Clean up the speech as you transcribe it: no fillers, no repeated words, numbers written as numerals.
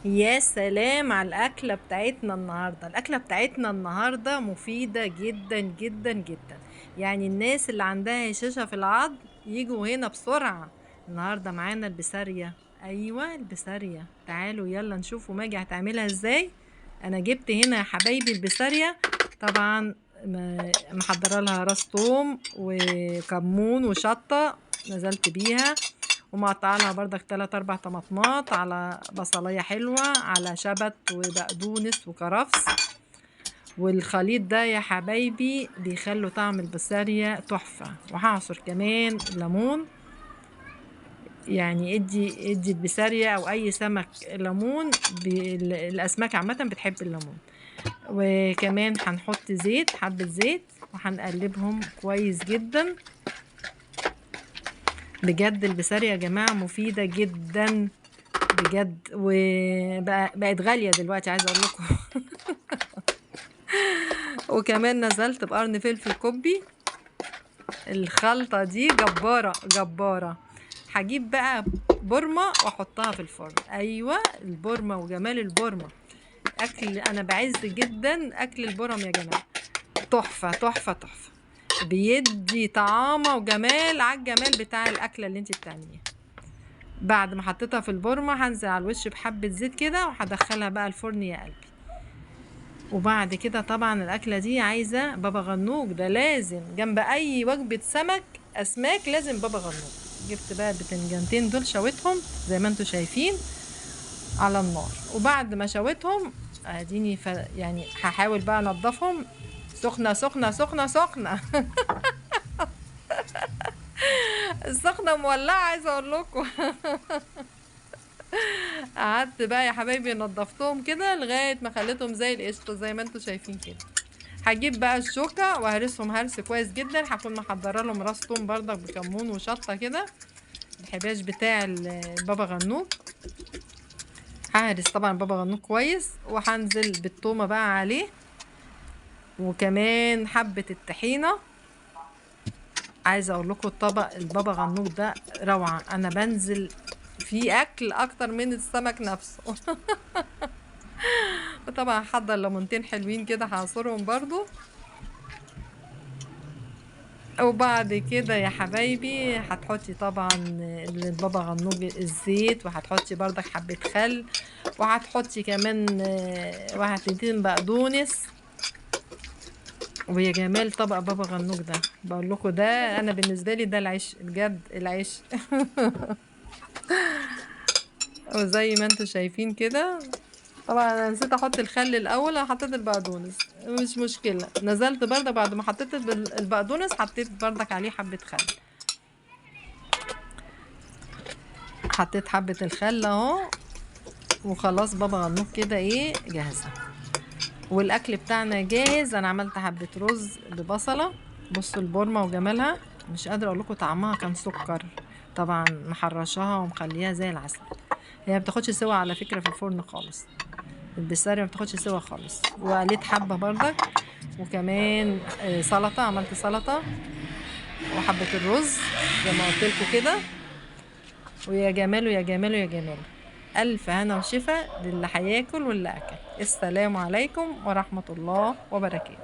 يا سلام على الأكلة بتاعتنا النهاردة. الأكلة بتاعتنا النهاردة مفيدة جدا جدا جدا، يعني الناس اللي عندها هشاشة في العظم يجوا هنا بسرعة. النهاردة معانا البسارية. أيوة البسارية، تعالوا يلا نشوفوا ماجي هتعملها ازاي. أنا جبت هنا يا حبايبي البسارية، طبعا محضرة لها راس توم وكمون وشطة نزلت بيها، ومقطعه لها بردك 3 4 طماطمات على بصلايه حلوة على شبت وبقدونس وكرفس. والخليط ده يا حبايبي بيخلوا طعم البسارية تحفة. وهعصر كمان ليمون، يعني ادي البسارية او اي سمك ليمون، الاسماك عامة بتحب الليمون. وكمان هنحط زيت، حبه زيت، وهنقلبهم كويس جدا. بجد البسارية يا جماعة مفيدة جدا بجد، وبقت غالية دلوقتي عايزة اقول لكم. وكمان نزلت بقرن فلفل كوبي. الخلطة دي جبارة جبارة. هجيب بقى برمة واحطها في الفرن. ايوه البرمة وجمال البرمة، اكل انا بعز جدا اكل البرم يا جماعة، تحفة تحفة تحفة، بيدي طعامة وجمال على الجمال بتاع الأكلة اللي انت بتعمليها. بعد ما حطيتها في البرمة هنزل على الوش بحبة زيت كده وهدخلها بقى الفرن يا قلبي. وبعد كده طبعا الأكلة دي عايزة بابا غنوج، ده لازم جنب أي وجبة سمك أسماك لازم بابا غنوج. جبت بقى البتنجانتين دول شويتهم زي ما انتوا شايفين على النار، وبعد ما شويتهم اديني يعني هحاول بقى انضفهم. سخنة سخنة سخنة سخنة السخنة مولعة عايزة اقول لكم. قعدت بقى يا حبايبي نضفتهم كده لغاية ما خليتهم زي القشطة زي ما انتوا شايفين كده. هجيب بقى الشوكة وهرسهم هرس كويس جدا. هكون محضرة لهم راس توم برضك بكمون وشطة كده، الحباش بتاع البابا غنوج. ههرس طبعا بابا غنوج كويس، وهنزل بالتومة بقى عليه، وكمان حبة الطحينة. عايزة اقول لكم الطبق البابا غنوج ده روعة، انا بنزل فيه اكل اكتر من السمك نفسه. وطبعا هحضر ليمونتين حلوين كده هعصرهم برضو. وبعد كده يا حبايبي هتحطي طبعا للبابا غنوج الزيت، وهتحطي بردك حبة خل، وهتحطي كمان واحدتين بقدونس. ويا جمال طبق بابا غنوج ده، بقول لكم ده انا بالنسبة لي ده العيش بجد، العيش. وزي ما انتم شايفين كده، طبعا انا نسيت احط الخل الاول، انا حطيت البقدونس مش مشكلة. نزلت برده بعد ما حطيت البقدونس حطيت بردك عليه حبه خل، حطيت حبه الخل اهو، وخلاص بابا غنوج كده ايه جاهزة. والاكل بتاعنا جاهز. انا عملت حبه رز ببصله، بصوا البورمه وجمالها، مش قادرة اقول لكم طعمها كان سكر، طبعا محرشاها ومخليها زي العسل. هي ما بتاخدش سوا على فكرة في الفرن خالص، البسارية ما بتاخدش سوا خالص. وقليت حبه بردك، وكمان سلطة، عملت سلطة وحبه الرز زي ما قلت لكم كده. ويا جماله يا جماله يا جماله، ألف هنا وشفا للي هياكل واللي أكل. السلام عليكم ورحمة الله وبركاته.